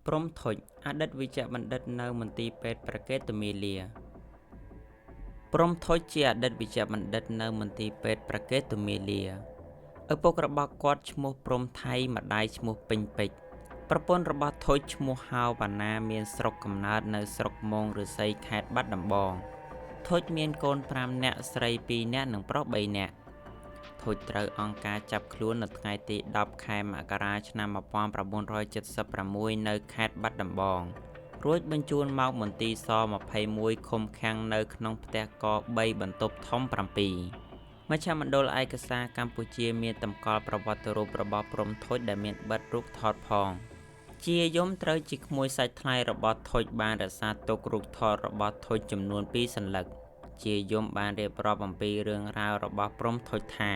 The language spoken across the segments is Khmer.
ព្រហ្ម ធុច អតីតវេជ្ជបណ្ឌិតនៅមន្ទីរពេទ្យព្រះកេតុមាលា ព្រហ្ម ធុច ជាអតីតវេជ្ជបណ្ឌិតនៅមន្ទីរពេទ្យព្រះកេតុមាលា ឪពុករបស់គាត់ឈ្មោះព្រហ្ម ថៃ ម្ដាយឈ្មោះពេញពេជ្រ ប្រពន្ធរបស់ធុចឈ្មោះហៅវណ្ណាមានស្រុកកំណើតនៅស្រុកមោងឫស្សីខេត្តបាត់ដំបង ធុចមានកូន5នាក់ស្រី2នាក់និងប្រុស3នាក់ ធុចត្រូវអង្គការចាប់ខ្លួននៅថ្ងៃទី10ខែមករាឆ្នាំ1976នៅខេត្តបាត់ដំបងរួចបញ្ជូនមកមន្ទីរស21ឃុំឃាំងនៅក្នុងផ្ទះក3បន្ទប់ធំ7មជ្ឈមណ្ឌលឯកសារកម្ពុជាមានតម្កល់ប្រវត្តិរូបរបស់ព្រហ្មធុចដែលមានបិទរូបថតផងជាយមត្រូវជាក្មួយសាច់ថ្លៃរបស់ធុចបានរក្សាទុករូបថតរបស់ធុចចំនួន2សន្លឹកជាយមបានរៀបរាប់អំពីរឿងរ៉ាវរបស់ព្រហ្មធុចថា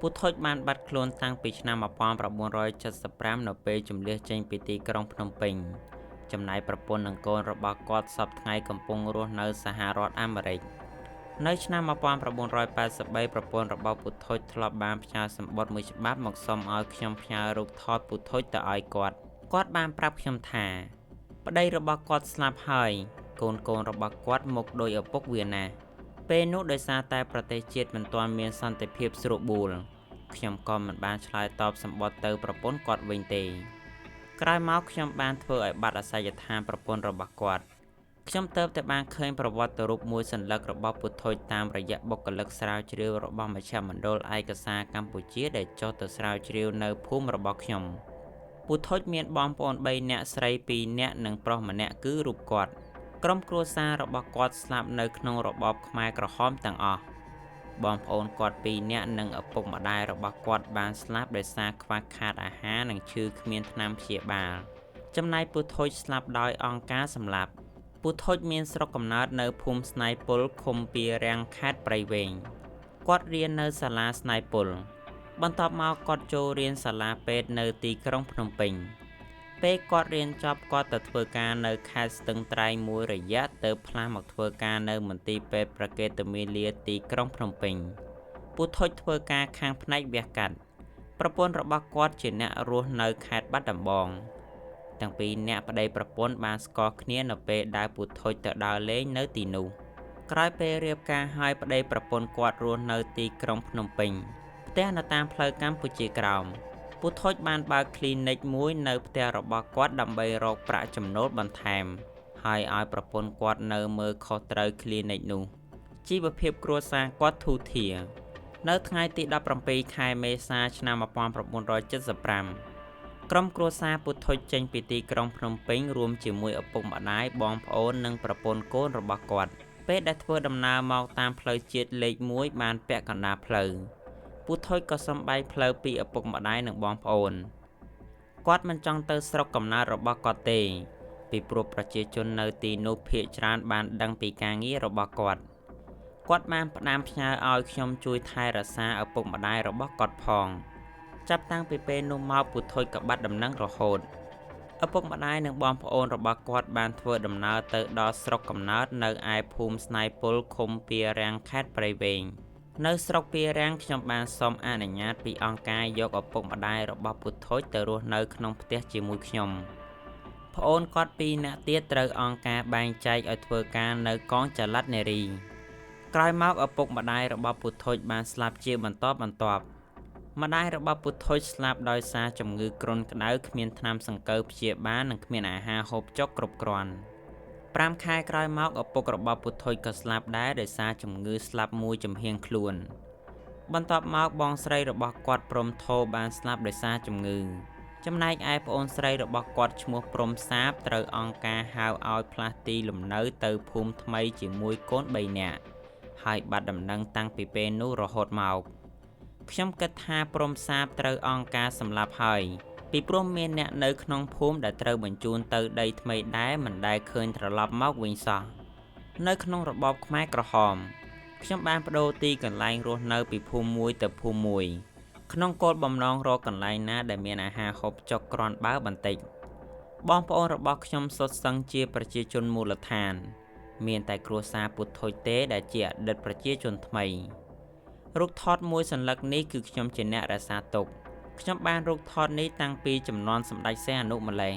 ពូធុចបានបាត់ខ្លួនតាំងពីឆ្នាំ1975នៅពេលជម្លៀសចេញពីទីក្រុងភ្នំពេញចំណែកប្រពន្ធនិងកូនរបស់គាត់សព្វថ្ងៃកំពុងរស់នៅសហរដ្ឋអាមេរិកនៅឆ្នាំ1983ប្រពន្ធរបស់ពូធុចធ្លាប់បានផ្ញើសម្បត្តិមួយច្បាប់មកសុំឲ្យខ្ញុំផ្ញើរូបថតពូធុចទៅឲ្យគាត់គាត់បានប្រាប់ខ្ញុំថាប្តីរបស់គាត់ស្លាប់ហើយកូនៗរបស់គាត់មកដោយឪពុកវាណាពេលនោះដោយសារតែប្រទេសជាតិមិនទាន់មានសន្តិភាពស្រួលបួលខ្ញុំក៏មិនបានឆ្លើយតបសម្បត្តិទៅប្រពន្ធគាត់វិញទេក្រោយមកខ្ញុំបានធ្វើឲ្យបាត់អាសយដ្ឋានប្រពន្ធរបស់គាត់ខ្ញុំទៅតែបានឃើញប្រវត្តិរូបមួយសន្លឹករបស់ពូធុចតាមរយៈបុគ្គលិកស្រាវជ្រាវរបស់មជ្ឈមណ្ឌលឯកសារកម្ពុជាដែលចុះទៅស្រាវជ្រាវនៅភូមិរបស់ខ្ញុំពូធុចមានបងប្អូន3នាក់ស្រី2នាក់និងប្រុសម្នាក់គឺរូបគាត់ក្រុមគ្រួសាររបស់គាត់ស្លាប់នៅក្នុងរបបខ្មែរក្រហមទាំងអស់បងប្អូនគាត់2នាក់និងឪពុកម្ដាយរបស់គាត់បានស្លាប់ដោយសារខ្វះខាតអាហារនិងឈឺគ្មានថ្នាំព្យាបាលចំណែកពូធុចស្លាប់ដោយអង្គការសម្លាប់ពូធុចមានស្រុកកំណើតនៅភូមិស្នែងពលឃុំពីរាំងខេត្តព្រៃវែងគាត់រៀននៅសាលាស្នែងពលបន្ទាប់មកគាត់ចូលរៀនសាលាពេទ្យនៅទីក្រុងភ្នំពេញពេលគាត់រៀនចប់គាត់ទៅធ្វើការនៅខេត្តស្ទឹងត្រែងមួយរយៈទៅផ្លាស់មកធ្វើការនៅមន្ទីរពេទ្យព្រះកេតុមាលាទីក្រុងភ្នំពេញពូធុចធ្វើការខាងផ្នែកវះកាត់ប្រពន្ធរបស់គាត់ជាអ្នករស់នៅខេត្តបាត់ដំបងទាំងពីរអ្នកប្តីប្រពន្ធបានស្គាល់គ្នានៅពេលដែលពូធុចទៅដើរលេងនៅទីនោះក្រោយពេលរៀបការហើយប្តីប្រពន្ធគាត់រស់នៅទីក្រុងភ្នំពេញផ្ទះនៅតាមផ្លូវកម្ពុជាក្រោមពូធុចបានបើកគ្លីនិកមួយនៅផ្ទះរបស់គាត់ដើម្បីរកប្រាក់ចំណូលបន្ថែមហើយឲ្យប្រពន្ធគាត់នៅមើលខុសត្រូវគ្លីនិកនោះជីវភាពគ្រួសារគាត់ធូរធារនៅថ្ងៃទី17ខែមេសាឆ្នាំ1975ក្រុមគ្រួសារពូធុចចេញពីទីក្រុងភ្នំពេញរួមជាមួយឪពុកម្ដាយបងប្អូននិងប្រពន្ធកូនរបស់គាត់ពេលដែលធ្វើដំណើរមកតាមផ្លូវជាតិលេខ1បានពាក់កណ្ដាលផ្លូវពូធុចក៏សំបែកផ្លូវពីឪពុកម្ដាយនិងបងប្អូនគាត់មិនចង់ទៅស្រុកកំណើតរបស់គាត់ទេពីព្រោះប្រជាជននៅទីនោះភាគច្រើនបានដឹងពីការងាររបស់គាត់គាត់បានផ្ដាំផ្ញើឲ្យខ្ញុំជួយថែរក្សាឪពុកម្ដាយរបស់គាត់ផងចាប់តាំងពីពេលនោះមកពូធុចក៏បាត់ដំណឹងរហូតឪពុកម្ដាយនិងបងប្អូនរបស់គាត់បានធ្វើដំណើរទៅដល់ស្រុកកំណើតនៅឯភូមិស្នែងពលឃុំពីរាំងខេត្តព្រៃវែងនៅស្រុកពីរាំងខ្ញុំបានសុំអនុញ្ញាតពីអង្គការយកឪពុកម្ដាយរបស់ពូធុចទៅរស់នៅក្នុងផ្ទះជាមួយខ្ញុំប្អូនគាត់2នាក់ទៀតត្រូវអង្គការបែងចែកឲ្យធ្វើការនៅកងចល័តនារីក្រោយមកឪពុកម្ដាយរបស់ពូធុចបានស្លាប់ជាបន្តបន្ទាប់ម្ដាយរបស់ពូធុចស្លាប់ដោយសារជំងឺគ្រុនក្តៅគ្មានថ្នាំសង្កូវព្យាបាលនិងគ្មានអាហារហូបចុកគ្រប់គ្រាន់5ខែក្រោយមកឪពុករបស់ពូធុចក៏ស្លាប់ដែរដោយសារជំងឺស្លាប់មួយចំហៀងខ្លួនបន្ទាប់មកបងស្រីរបស់គាត់ព្រំធោបានស្លាប់ដោយសារជំងឺចំណែកឯប្អូនស្រីរបស់គាត់ឈ្មោះព្រំសាបត្រូវអង្គការហៅឲ្យផ្លាស់ទីលំនៅទៅភូមិថ្មីជាមួយកូន3នាក់ហើយបាត់ដំណឹងតាំងពីពេលនោះរហូតមកខ្ញុំគិតថាព្រំសាបត្រូវអង្គការសម្លាប់ហើយពីព្រោះមានអ្នកនៅក្នុងភូមិដែលត្រូវបញ្ជូនទៅដីថ្មីដែរមិនដែលឃើញត្រឡប់មកវិញសោះនៅក្នុងរបបខ្មែរក្រហមខ្ញុំបានប្ដូរទីកន្លែងរស់នៅពីភូមិមួយទៅភូមិមួយក្នុងគោលបំណងរកកន្លែងណាដែលមានអាហារហូបចុកគ្រាន់បើបន្តិចបងប្អូនរបស់ខ្ញុំសុទ្ធសឹងជាប្រជាជនមូលដ្ឋានមានតែគ្រួសារពូធុចទេដែលជាអតីតប្រជាជនថ្មីរូបថតមួយសន្លឹកនេះគឺខ្ញុំជាអ្នករក្សាទុកខ្ញុំបានរូបថតនេះតាំងពីជំនាន់សម្ដេចសីហនុម្លេះ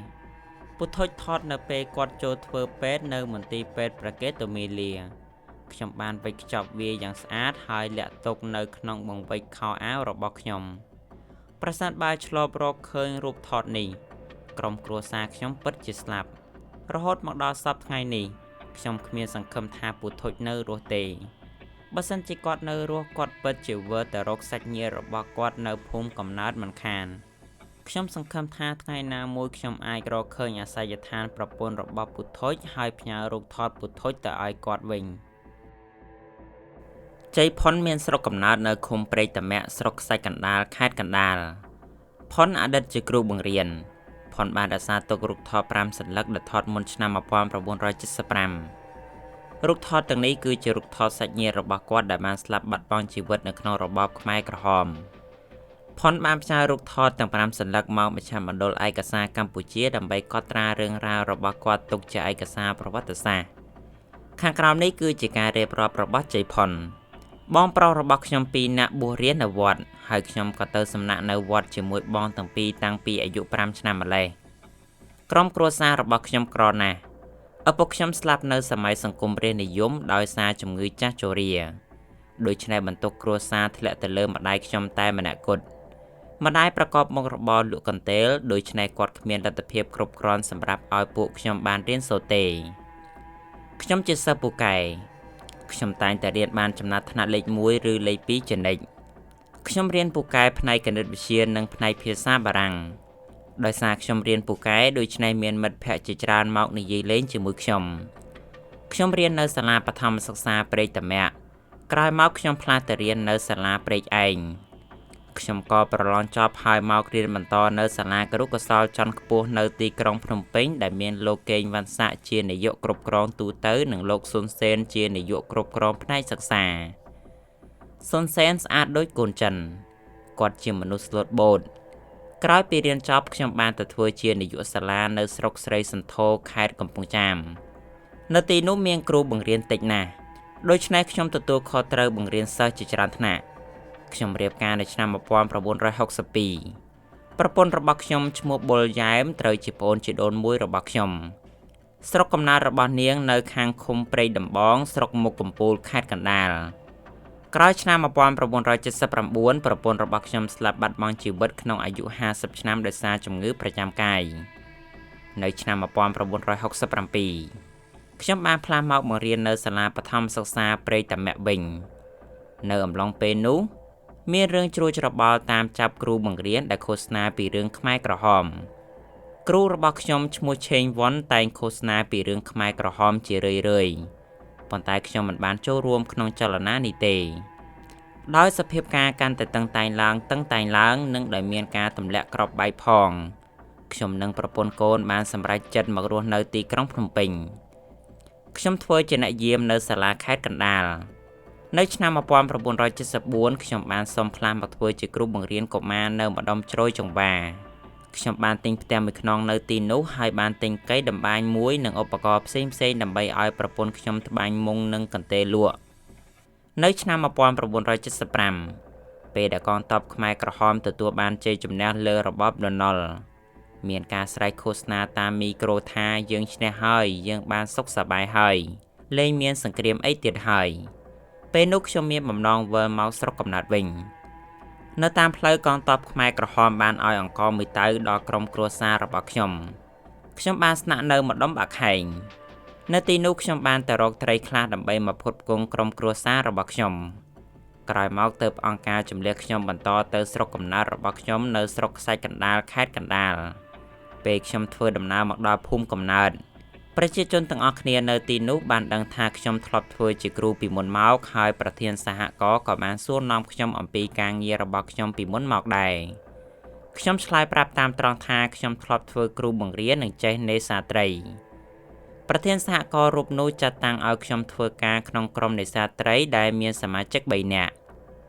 ពូធុចថតនៅពេលគាត់ចូលធ្វើពេទ្យនៅមន្ទីរពេទ្យព្រះកេតុមាលាខ្ញុំបានវេចខ្ចប់វាយ៉ាងស្អាតហើយលាក់ទុកនៅក្នុងបង្វេចខោអាវរបស់ខ្ញុំប្រសិនបើឆ្លបរកឃើញរូបថតនេះក្រុមគ្រួសារខ្ញុំពិតជាស្លាប់រហូតមកដល់សព្វថ្ងៃនេះខ្ញុំគ្មានសង្ឃឹមថាពូធុចនៅរស់ទេបើសិនជាគាត់នៅរស់គាត់ពិតជាវិលទៅរកសាច់ញាតិរបស់គាត់នៅភូមិកំណើតមិនខានខ្ញុំសង្ឃឹមថាថ្ងៃណាមួយខ្ញុំអាចរកឃើញអាសយដ្ឋានប្រពន្ធរបស់ពូធុចហើយផ្ញើរូបថតពូធុចទៅឲ្យគាត់វិញជ័យផុនមានស្រុកកំណើតនៅឃុំព្រែកតាមាក់ស្រុកខ្សាច់កណ្ដាលខេត្តកណ្ដាលផុនអតីតជាគ្រូបង្រៀនផុនបានរក្សាទុករូបថត5សន្លឹកដែលថតមុនឆ្នាំ1975រូបថតទាំងនេះគឺជារូបថតសាច់ញាតិរបស់គាត់ដែលបានស្លាប់បាត់បង់ជីវិតនៅក្នុងរបបខ្មែរក្រហមផុនបានផ្ញើរូបថតទាំង5សន្លឹកមកមជ្ឈមណ្ឌលឯកសារកម្ពុជាដើម្បីកត់ត្រារឿងរ៉ាវរបស់គាត់ទុកជាឯកសារប្រវត្តិសាស្ត្រខាងក្រោមនេះគឺជាការរៀបរាប់របស់ជ័យផុនបងប្រុសរបស់ខ្ញុំពីរនាក់បួសរៀននៅវត្តហើយខ្ញុំក៏ទៅសំណាក់នៅវត្តជាមួយបងទាំងពីរតាំងពីអាយុ5ឆ្នាំម្ល៉េះក្រុមគ្រួសាររបស់ខ្ញុំក្រណាស់ឪពុកខ្ញុំស្លាប់នៅសម័យសង្គមរាស្ត្រនិយមដោយសារជំងឺចាស់ជរាដូច្នេះបន្ទុកគ្រួសារធ្លាក់ទៅលើម្ដាយខ្ញុំតែម្នាក់គត់ម្ដាយប្រកបមុខរបរលក់កន្ទេលដូច្នេះគាត់គ្មានលទ្ធភាពគ្រប់គ្រាន់សម្រាប់ឲ្យពួកខ្ញុំបានរៀនសូត្រទេខ្ញុំជាសិស្សពូកែខ្ញុំតែងតែរៀនបានចំណាត់ថ្នាក់លេខ1ឬលេខ2ជានិច្ចខ្ញុំរៀនពូកែផ្នែកគណិតវិទ្យានិងផ្នែកភាសាបារាំងដោយសារខ្ញុំរៀនពូកែដូច្នេះមានមិត្តភ័ក្តិជាច្រើនមកនិយាយលេងជាមួយខ្ញុំខ្ញុំរៀននៅសាលាបឋមសិក្សាព្រែកតាមាក់ក្រោយមកខ្ញុំផ្លាស់ទៅរៀននៅសាលាព្រែកឯងខ្ញុំក៏ប្រឡងចប់ហើយមករៀនបន្តនៅសាលាគរុកោសល្យជាន់ខ្ពស់នៅទីក្រុងភ្នំពេញដែលមានលោកកេងវ៉ាន់សាក់ជានាយកគ្រប់គ្រងទូទៅនិងលោកស៊ុនសេនជានាយកគ្រប់គ្រងផ្នែកសិក្សាស៊ុនសេនស្អាតដូចកូនចិនគាត់ជាមនុស្សស្លូតបូតក្រោយពីរៀនចប់ខ្ញុំបានទៅធ្វើជានាយកសាលានៅស្រុកស្រីសន្ធរខេត្តកំពង់ចាមនៅទីនោះមានគ្រូបង្រៀនតិចណាស់ដូច្នេះខ្ញុំទទួលខុសត្រូវបង្រៀនសិស្សជាច្រើនថ្នាក់ខ្ញុំរៀបការនៅឆ្នាំ1962ប្រពន្ធរបស់ខ្ញុំឈ្មោះបុលយ៉ែមត្រូវជាប្អូនជីដូនមួយរបស់ខ្ញុំស្រុកកំណើតរបស់នាងនៅខាងឃុំព្រៃដំបងស្រុកមុខកំពូលខេត្តកណ្ដាលក្រោយឆ្នាំ1979ប្រពន្ធរបស់ខ្ញុំស្លាប់បាត់បង់ជីវិតក្នុងអាយុ50ឆ្នាំដោយសារជំងឺប្រចាំកាយនៅឆ្នាំ1967ខ្ញុំបានផ្លាស់មកបង្រៀននៅសាលាបឋមសិក្សាព្រែកតាមាក់វិញនៅអំឡុងពេលនោះមានរឿងជ្រួលច្របល់តាមចាប់គ្រូបង្រៀនដែលឃោសនាពីរឿងខ្មែរក្រហមគ្រូរបស់ខ្ញុំឈ្មោះឆេងវ៉ុនតែងឃោសនាពីរឿងខ្មែរក្រហមជារឿយៗប៉ុន្តែខ្ញុំមិនបានចូលរួមក្នុងចលនានេះទេដោយសភាពការកាន់តែតឹងតែងឡើងនិងដោយមានការទម្លាក់គ្រាប់បែកផងខ្ញុំនិងប្រពន្ធកូនបានសម្រេចចិត្តមករស់នៅទីក្រុងភ្នំពេញខ្ញុំធ្វើជាអ្នកយាមនៅសាលាខេត្តកណ្ដាលនៅឆ្នាំ1974ខ្ញុំបានសុំផ្លាស់មកធ្វើជាគ្រូបង្រៀនកុមារនៅម្ដុំជ្រោយចង្វាខ្ញុំបានទិញផ្ទះមួយខ្នងនៅទីនោះហើយបានទិញកីតម្បាញមួយនិងឧបករណ៍ផ្សេងៗដើម្បីឲ្យប្រពន្ធខ្ញុំត្បាញមុងនិងកន្ទេលលក់នៅឆ្នាំ1975ពេលដែលកងទ័ពខ្មែរក្រហមទទួលបានជ័យជំនះលើរបបលន់នល់មានការស្រែកឃោសនាតាមមីក្រូថាយើងឈ្នះហើយយើងបានសុខសប្បាយហើយលែងមានសង្គ្រាមអីទៀតហើយពេលនោះខ្ញុំមានបំណងវិលមកស្រុកកំណើតវិញនៅតាមផ្លូវកងទ័ពខ្មែរក្រហមបានឲ្យអង្ករមួយតៅដល់ក្រុមគ្រួសាររបស់ខ្ញុំខ្ញុំបានស្នាក់នៅម្ដុំបាខែងនៅទីនោះខ្ញុំបានទៅរកត្រីខ្លះដើម្បីមកផ្គត់ផ្គង់ក្រុមគ្រួសាររបស់ខ្ញុំក្រោយមកទៅអង្គការជំលះខ្ញុំបន្តទៅស្រុកកំណើតរបស់ខ្ញុំនៅស្រុកខ្សាច់កណ្ដាលខេត្តកណ្ដាលពេលខ្ញុំធ្វើដំណើរមកដល់ភូមិកំណើតប្រជាជនទាំងអស់គ្នានៅទីនោះបានដឹងថាខ្ញុំធ្លាប់ធ្វើជាគ្រូពីមុនមកហើយប្រធានសហករណ៍ក៏បានសួរនាំខ្ញុំអំពីការងាររបស់ខ្ញុំពីមុនមកដែរខ្ញុំឆ្លើយប្រាប់តាមត្រង់ថាខ្ញុំធ្លាប់ធ្វើគ្រូបង្រៀននិងចេះនេសាទត្រីប្រធានសហករណ៍រូបនោះចាត់តាំងឲ្យខ្ញុំធ្វើការក្នុងក្រុមនេសាទត្រីដែលមានសមាជិក3នាក់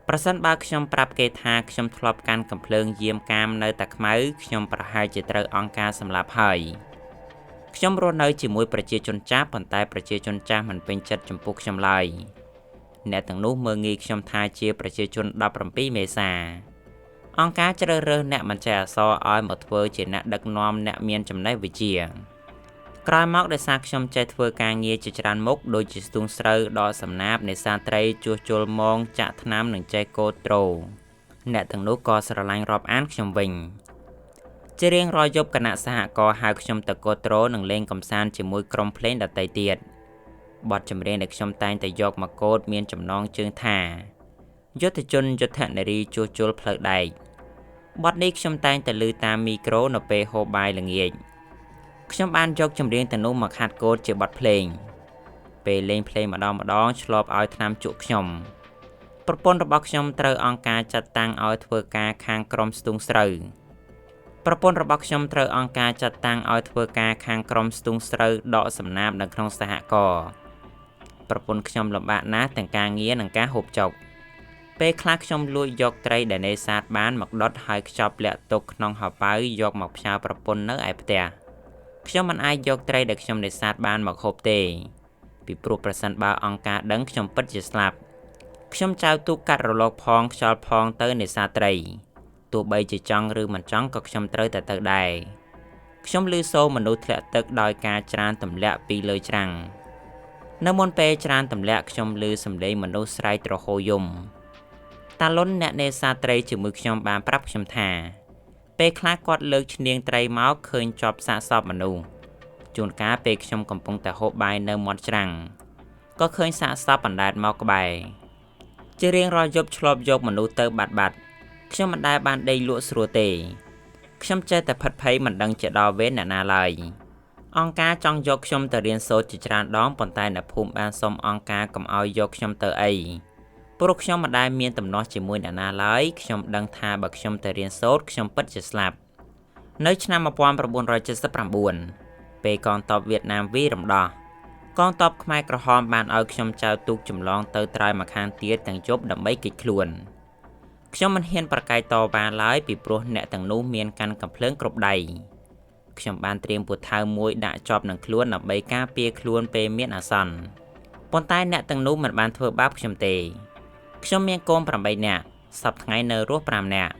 ប្រសិនបើខ្ញុំប្រាប់គេថាខ្ញុំធ្លាប់កាន់កាំភ្លើងយាមកាមនៅតាខ្មៅខ្ញុំប្រហែលជាត្រូវអង្គការសម្លាប់ហើយខ្ញុំរស់នៅជាមួយប្រជាជនចាស់ប៉ុន្តែប្រជាជនចាស់មិនពេញចិត្តចំពោះខ្ញុំឡើយអ្នកទាំងនោះមើលងាយខ្ញុំថាជាប្រជាជន17មេសាអង្គការជ្រើសរើសអ្នកមិនចេះអក្សរឲ្យមកធ្វើជាអ្នកដឹកនាំអ្នកមានចំណេះវិជ្ជា ក្រោយមកដោយសារខ្ញុំចេះធ្វើការងារជាច្រើនមុខដូចជាស្ទូងស្រូវដកសំណាបនេសាទត្រីជួសជុលមងចាក់ថ្នាំនិងចេះកូតត្រូអ្នកទាំងនោះក៏ស្រឡាញ់រាប់អានខ្ញុំវិញជារៀងរាល់យប់គណៈសហករណ៍ហៅខ្ញុំទៅកូត្រូនិងលេងកម្សាន្តជាមួយក្រុមភ្លេងដទៃទៀតបទចម្រៀងដែលខ្ញុំតែងតែយកមកកូតមានចំណងជើងថាយុទ្ធជនយុទ្ធនារីជួសជុលផ្លូវដែកបទនេះខ្ញុំតែងតែឮតាមមីក្រូនៅពេលហូបបាយល្ងាចខ្ញុំបានយកចម្រៀងទាំងនោះមកហាត់កូតជាបទភ្លេងពេលលេងភ្លេងម្ដងម្ដងឆ្លប់ឲ្យថ្នាំជក់ខ្ញុំប្រពន្ធរបស់ខ្ញុំត្រូវអង្គការចាត់តាំងឲ្យធ្វើការខាងក្រុមស្ទូងស្រូវប្រពន្ធរបស់ខ្ញុំត្រូវអង្គការចាត់តាំងឲ្យធ្វើការខាងក្រុមស្ទូងស្រូវដកសំណាបនៅក្នុងសហករណ៍ប្រពន្ធខ្ញុំលំបាកណាស់ទាំងការងារនិងការហូបចុកពេលខ្លះខ្ញុំលួចយកត្រីដែលនេសាទបានមកដុតហើយខ្ចប់លាក់ទុកក្នុងហោប៉ៅយកមកផ្ញើប្រពន្ធនៅឯផ្ទះខ្ញុំមិនអាចយកត្រីដែលខ្ញុំនេសាទបានមកហូបទេពីព្រោះប្រសិនបើអង្គការដឹងខ្ញុំពិតជាស្លាប់ខ្ញុំចៅទូកកាត់រលកផងខ្យល់ផងទៅនេសាទត្រីទោះបីជាចង់ឬមិនចង់ក៏ខ្ញុំត្រូវតែទៅដែរខ្ញុំឮសូរមនុស្សធ្លាក់ទឹកដោយការច្រានទម្លាក់ពីលើច្រាំងនៅមុនពេលច្រានទម្លាក់ខ្ញុំឮសំឡេងមនុស្សស្រែកទ្រហោយំតាលុនអ្នកនេសាទត្រីជាមួយខ្ញុំបានប្រាប់ខ្ញុំថាពេលខ្លះគាត់លើកឈ្នាងត្រីមកឃើញជាប់សាកសពមនុស្សជួនកាលពេលខ្ញុំកំពុងតែហូបបាយនៅមាត់ច្រាំងក៏ឃើញសាកសពអណ្ដែតមកក្បែរជារៀងរាល់យប់ឆ្លប់យកមនុស្សទៅបាត់ខ្ញុំមិនដែលបានដេកលក់ស្រួលទេខ្ញុំចេះតែផិតភ័យមិនដឹងជាដល់វេនអ្នកណាឡើយអង្គការចង់យកខ្ញុំទៅរៀនសូត្រជាច្រើនដងប៉ុន្តែអ្នកភូមិបានសុំអង្គការកុំឲ្យយកខ្ញុំទៅអីព្រោះខ្ញុំមិនដែលមានទំនាស់ជាមួយអ្នកណាឡើយខ្ញុំដឹងថាបើខ្ញុំទៅរៀនសូត្រខ្ញុំពិតជាស្លាប់នៅឆ្នាំ1979ពេលកងទ័ពវៀតណាមវាយរំដោះកងទ័ពខ្មែរក្រហមបានឲ្យខ្ញុំចែវទូកចម្លងទៅត្រើយម្ខាងទៀតទាំងយប់ដើម្បីគេចខ្លួនខ្ញុំមិនហ៊ានប្រកែកតវ៉ាឡើយពីព្រោះអ្នកទាំងនោះមានកាន់កាំភ្លើងគ្រប់ដៃខ្ញុំបានត្រៀមពូថៅមួយដាក់ជាប់នឹងខ្លួនដើម្បីការពារខ្លួនពេលមានអាសន្នប៉ុន្តែអ្នកទាំងនោះមិនបានធ្វើបាបខ្ញុំទេខ្ញុំមានកូន8នាក់សប្តាហ៍ថ្ងៃនៅរស់5នាក់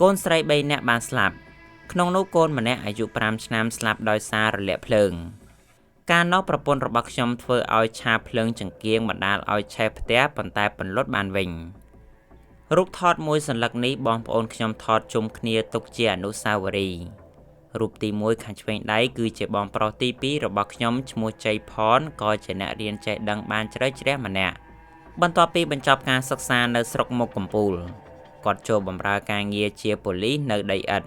កូនស្រី3នាក់បានស្លាប់ក្នុងនោះកូនម្នាក់អាយុ5ឆ្នាំស្លាប់ដោយសាររលាកភ្លើងកាលនោះប្រពន្ធរបស់ខ្ញុំធ្វើឲ្យឆាភ្លើងចង្កៀងបណ្ដាលឲ្យឆេះផ្ទះប៉ុន្តែពន្លត់បានវិញរូបថតមួយសន្លឹកនេះបងប្អូនខ្ញុំថតជុំគ្នាទុកជាអនុស្សាវរីយ៍រូបទី1ខាងឆ្វេងដៃគឺជាបងប្រុសទី2របស់ខ្ញុំឈ្មោះជ័យផនក៏ជាអ្នករៀនចេះដឹងបានជ្រៅជ្រះម្នាក់បន្ទាប់ពីបញ្ចប់ការសិក្សានៅស្រុកមុខកំពូលគាត់ចូលបម្រើការងារជាប៉ូលីសនៅដីឥដ្ឋ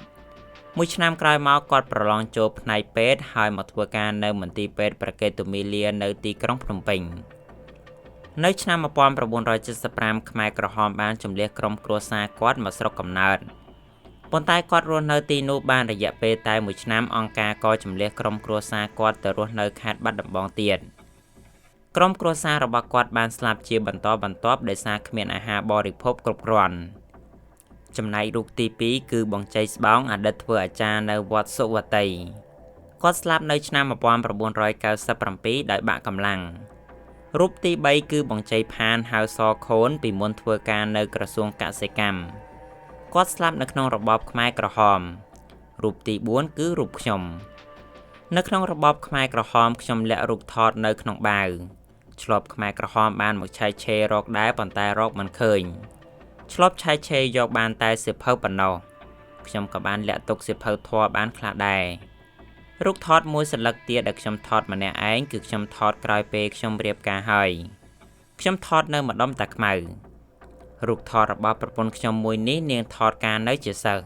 មួយឆ្នាំក្រោយមកគាត់ប្រឡងចូលផ្នែកពេទ្យហើយមកធ្វើការនៅមន្ទីរពេទ្យប្រកេតុមីលានៅទីក្រុងភ្នំពេញនៅឆ្នាំ1975ខ្មែរក្រហមបានជម្លៀសក្រុមគ្រួសារគាត់មកស្រុកកំណើតប៉ុន្តែគាត់រស់នៅទីនោះបានរយៈពេលតែមួយឆ្នាំអង្គការក៏ជម្លៀសក្រុមគ្រួសារគាត់ទៅរស់នៅខេត្តបាត់ដំបងទៀតក្រុមគ្រួសាររបស់គាត់បានស្លាប់ជាបន្តបន្ទាប់ដោយសារគ្មានអាហារបរិភោគគ្រប់គ្រាន់ចំណែករូបទី2គឺបងជ័យស្បោងអតីតធ្វើអាចារ្យនៅវត្តសុវតីគាត់ស្លាប់នៅឆ្នាំ1997ដោយបាក់កម្លាំងរូបទី3គឺបងជ័យផានហៅសខូនពីមុនធ្វើការនៅក្រសួងកសិកម្មគាត់ស្លាប់នៅក្នុងរបបខ្មែរក្រហមរូបទី4គឺរូបខ្ញុំនៅក្នុងរបបខ្មែរក្រហមខ្ញុំលាក់រូបថតនៅក្នុងបាវឆ្លប់ខ្មែរក្រហមបានមកឆែកឆេររកដែរប៉ុន្តែរកមិនឃើញឆ្លប់ឆែកឆេរយកបានតែសៀវភៅប៉ុណ្ណោះខ្ញុំក៏បានលាក់ទុកសៀវភៅធម៌បានខ្លះដែររូបថតមួយសន្លឹកទៀតដែលខ្ញុំថតម្នាក់ឯងគឺខ្ញុំថតក្រោយពេលខ្ញុំរៀបការហើយខ្ញុំថតនៅម្ដុំតាខ្មៅរូបថតរបស់ប្រពន្ធខ្ញុំមួយនេះនាងថតការនៅជាសិស្ស